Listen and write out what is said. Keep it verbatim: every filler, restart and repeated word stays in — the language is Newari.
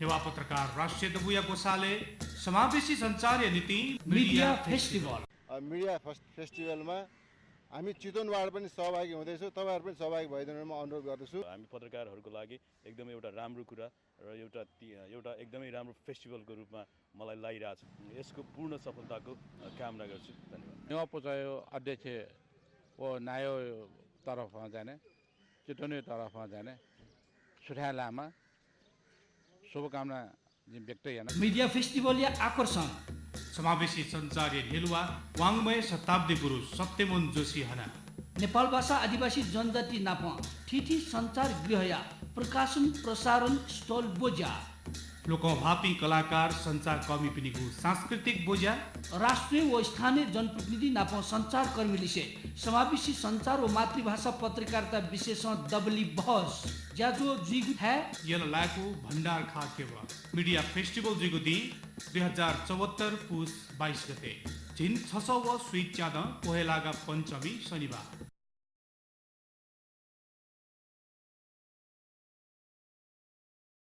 नेवाः पत्रकार राष्ट्रिय दबूया ग्वसालय् समावेशी सञ्चारया निंतिं मिडिया मिडिया फेस्टिभल। फेस्टिभल। अ, मिडिया फस्ट-, फेस्टिभलमा हामी चितवन वार्ड पनि सहभागी हुँदैछौँ, तपाईँहरू पनि सहभागी भइदिनुमा अनुरोध गर्दछु। हामी पत्रकारहरूको लागि एकदमै एउटा राम्रो कुरा र एउटा ति-, एउटा एकदमै राम्रो फेस्टिभलको रूपमा मलाई लागिरहेछ। यसको पूर्ण सफलताको, अ, कामना गर्छु। धन्यवाद। नेवाः पुचःया अध्यक्ष व नायःया तरफं चाहिँ नि, चितवनया तरफं चाहिँ नि, सुथय् लामा शुभकामना जिं व्यक्त याना। मिडिया फेस्टिभलया आकर्षण। समावेशी सञ्चारया न्ह्यलुवा वाङ्मय शताब्दी गुरु सत्यमोहन जोशी हना। नेपालभाषा आदिवासी जनजाति नाप थीथी सञ्चार गृहया प्रकाशन प्रसारण स्टल ब्वज्या। लोकंह्वाःपिं कलाकार सञ्चारकर्मीपिनिगु सांस्कृतिक ब्वज्या। राष्ट्रिय व स्थानीय जनप्रतिनिधि नाप सञ्चारकर्मी लिसे समावेशी सञ्चार व मातृभाषा पत्रकारिता विषयसं दबली बहस। ज्याझ्वः जुइगु थाय्। यल लाय्कू भण्डार खः केवल। मिडिया फेस्टिभल जुइगु दिं दुई हजार चौहत्तर पुस बाइस गते। झिंछसः व स्वीच्यादँ कोहेलागा पञ्चमी शनिबार।